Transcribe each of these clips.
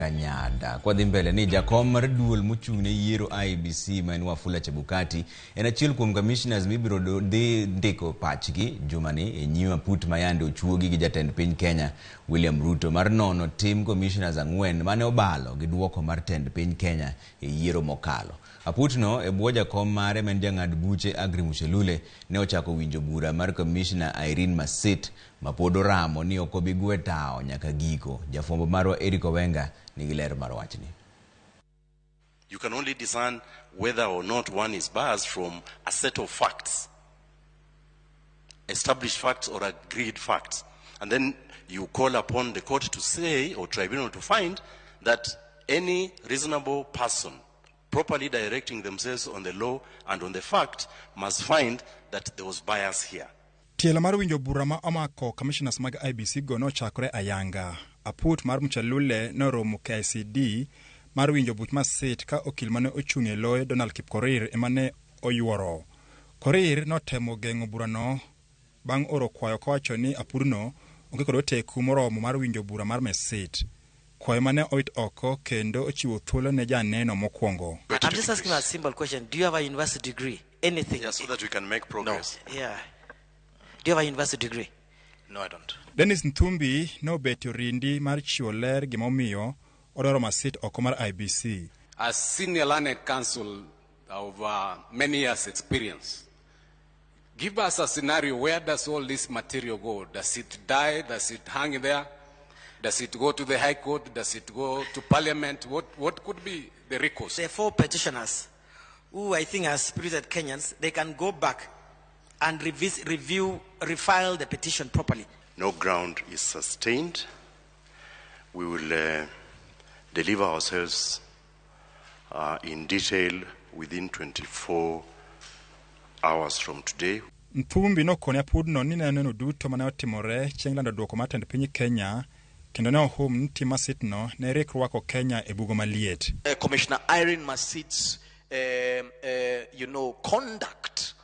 Kanyada. Kwadhi mbele ni jakom mar duol mochung' ne yiero IEBC ma en Wafula Chebukati en achiel kuom commissioners mibiro dhi ndiko pachgi jumani e nyim aput ma yande ochuogi gi jatend piny Kenya William Ruto mar nono tim commissioners ang'wen mane obalo gi duoko mar tend piny Kenya e yiero mokalo. Aputno e bwo jakom mare ma en jang'ad buche Aggrey Muchelule ne ochako winjo bura mar Commissioner Irene Masit ma pod oramo ni ok obi gwe tawo nyaka giko. Jafwambo marwa Eric Owenga nigi ler mar wachni. You can only discern whether or not one is biased from a set of facts, established facts or agreed facts. And then you call upon the court to say, or tribunal to find, that any reasonable person properly directing themselves on the law and on the fact must find that there was bias here. Tielo mar winjo bura ma omako commissioners mag IEBC go nochakore ayanga. Aput mar Muchelule noromo KICD mar winjo buch Masit ka okil mane ochung' e loye Donald Kipkorir ema ne oyuoro. Korir notemo geng'o burano bang' oro kwayo kowacho ni apudno onge kod oteku moromo mar winjo bura mar Masit. Kwayo mane owit oko kendo ochiwo thuolo ne janeno mokwongo. I'm just asking a simple question. Do you have a university degree? Anything? Yeah, so that we can make progress. No. Yeah. Do you have a university degree? No, I don't. Dennis Nthumbi nobet orindi mar chiwo ler gimomiyo odwaro Masit oko mar IEBC. As senior learned counsel of many years experience, give us a scenario. Where does all this material go? Does it die? Does it hang there? Does it go to the High Court? Does it go to Parliament? What could be the recourse? The four petitioners, who I think are spirited Kenyans, they can go back and review, refile the petition properly. No ground is sustained. We will deliver ourselves in detail within 24 hours from today. Nthumbi nokone apudno ni ne neno duto mane otimore chieng' lando duoko mar tend piny Kenya kendo ne ohum ni tim Masitno ne rik rwako Kenya e bugo maliet. Commissioner Irene Masit's conduct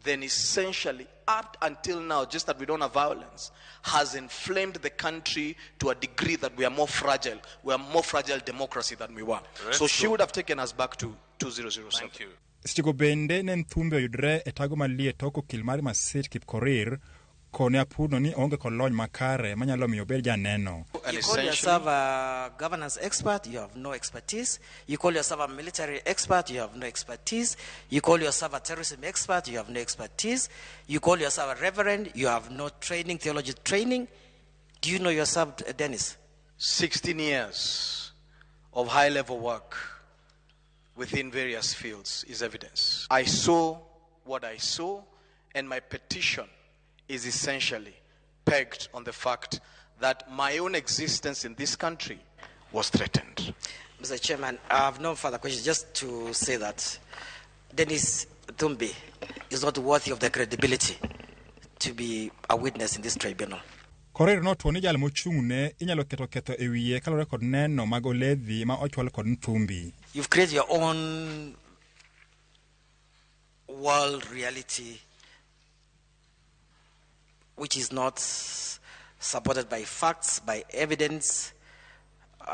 then essentially up until now, just that we don't have violence, has inflamed the country to a degree that we are more fragile. We are more fragile democracy than we were. Let's So she go. would have taken us back to 2007. Thank you. Sechego bende ne Nthumbi oyudre e tago maliet tok okil mar Masit Kipkorir kone apudno ni oonge kod lony makare manyalo miyo obed janeno. And You call essentially yourself a governance expert, you have no expertise. You call yourself a military expert, you have no expertise. You call yourself a terrorism expert, you have no expertise. You call yourself a reverend, you have no training, theology training. Do you know yourself, Dennis? 16 years of high-level work within various fields is evidence. I saw what I saw, and my petition is essentially pegged on the fact that my own existence in this country was threatened. Mr. Chairman, I have no further questions, just to say that Dennis Nthumbi is not worthy of the credibility to be a witness in this tribunal. Korir notwo ni jal mochung'ne inyalo keto ketho e wiye kaluwore kod neno mag oledhi ma ochwal kod Nthumbi. You've created your own world reality which is not supported by facts, by evidence.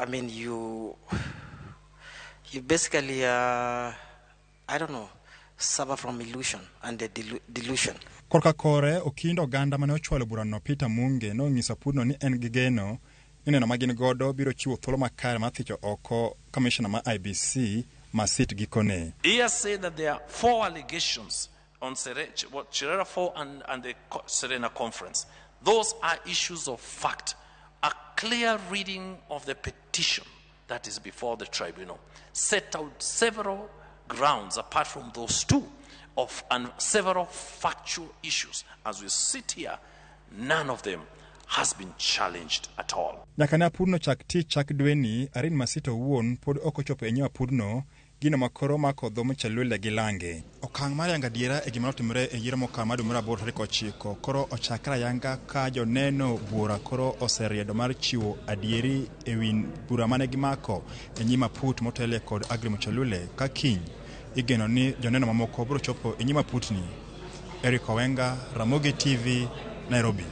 You basically, I don't know, suffer from illusion and the delusion. Korka kore, okind oganda mane ochwalo burano Peter Munge nonyiso apudno ni en gi geno ni neno ma gin godo biro chiwo thuolo makare mar thicho oko kamishna ma IEBC Masit gikone. He has said that there are four allegations on what Cherera 4 and the Serena Conference. Those are issues of fact. A clear reading of the petition that is before the tribunal set out several grounds apart from those two of and several factual issues. As we sit here, none of them has been challenged at all. Nyaka ne apudno chak tich chak dweni, Irene Masit owuon pod ok ochopo e nyim apudno, gino makoro mako dho Muchelule gi lange. Okang' mar yango adiera e gima notimore e yiero mokalo mar dwe mar aboro tarik 9 koro ochakre ayanga ka joneno buora koro oseriedo mar chiwo adieri e wi bura mane gimako e nyim aput motelie kod Aggrey Muchelule ka kiny igeno ni joneno mamoko biro chopo e nyim aputni. Eric Owenga, Ramogi TV, Nairobi.